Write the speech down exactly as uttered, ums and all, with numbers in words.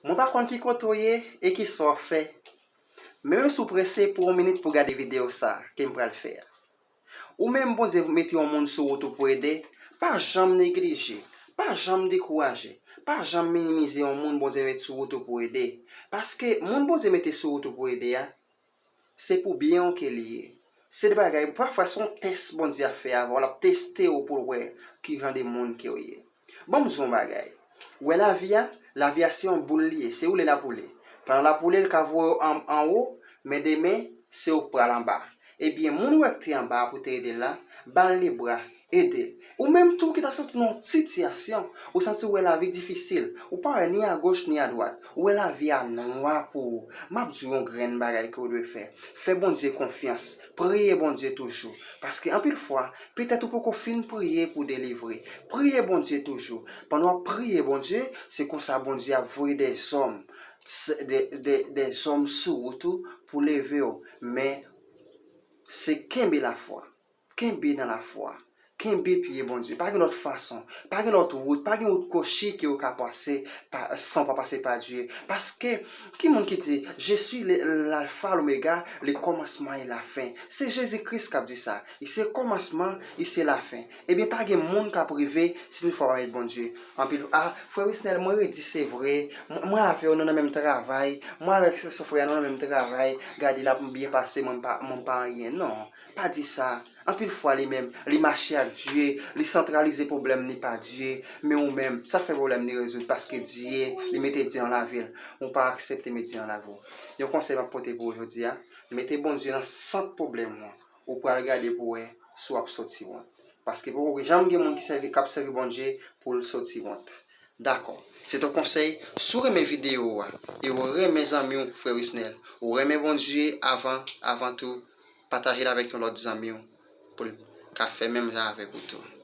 Mwen pa konn ki kote w ye e ki sa w ap fè. Men menm si w prese, pran yon minit pou w gade videyo sa a ke m pral fè a. Ou menm Bondye mete yon moun sou wout ou pou ede, pa janm neglije, pa janm dekouraje, pa janm minimize yon moun Bondye mete sou wout ou pou ede. Paske moun Bondye mete sou wout ou pou ede a, se pou byen w ke li ye. Se de bagay, pafwa se yon tès Bondye ap fè avè w, l ap teste w pou l wè ki jan de moun ke w ye. Ban m di w yon bagay. Ou wè lavi a, lavi a se yon boul li ye, se woule l ap woule. Pandan l ap woule, l ka voye w an, anwo, men demen, se ou k pral anba. Ebyen, moun ou wè k te anba a pou te ede l la, ba l lebra, ede l. Ou menm tou ki ta soti nan yon sitiyasyon, ou santi w wè lavi difisil, ou pa wè ni agoch ni adwat, ou wè lavi a nwa pou ou. M ap di w yon grenn bagay ke w dwe fè. Fè Bondye konfyans, priye Bondye toujou. Paske anpil fwa, petèt ou poko fin priye pou delivre. Priye Bondye toujou. Pandan w ap priye Bondye, se konsa Bondye ap voye dèzòm, de, de, dèzòm sou wout ou pou leve w. Men, se kenbe lafwa. Kenbe nan lafwa. Kenbe pye Bondye. Pa gen lòt fason. Pa gen lòt wout. Pa gen wout kwochi ke w ka pase pa, san pa pase pa Dye. Paske, ki moun ki di, Je suis le, l'alpha, l'oméga, le commencement et la fin. Se Jezi Kris k ap di sa. Li se kòmansman, li se lafen. Ebyen, pa gen moun k ap rive si toutfwa w pa met Bondye. Anpil, a, frè Wisnel, mwen redi, se vre. Mwen, mwen avè w, nou nan menm travay. Mwen avèk sè, sè frè a, nou nan menm travay. Gade, l ap byen pase, mwen pa, mwen pa anyen. Non, pa di sa. Anpil fwa, li menm, li mache ak Dye, li santralize pwoblèm ni pa Dye. Men ou menm, sa fè pwoblèm ni rezoud, paske Dye, li mete Dye nan lavi l. Ou pa aksepte met Dye nan lavi w. Yon konsèy m ap pote pou ou jodi a, mete Bondye nan sant pwoblèm ou an. Ou pral gade pou wè si w ap soti wont. Paske poko janm gen moun ki sèvi, k ap sèvi Bondye pou l soti wont. Dakò. Se te yon konsèy. Si w renmen videyo a e w renmen zanmi w, frè Wisnel, ou renmen Bondye avan, avan tou, pataje l avèk yon lòt zanmi w pou l ka fè menm jan avèk ou tou.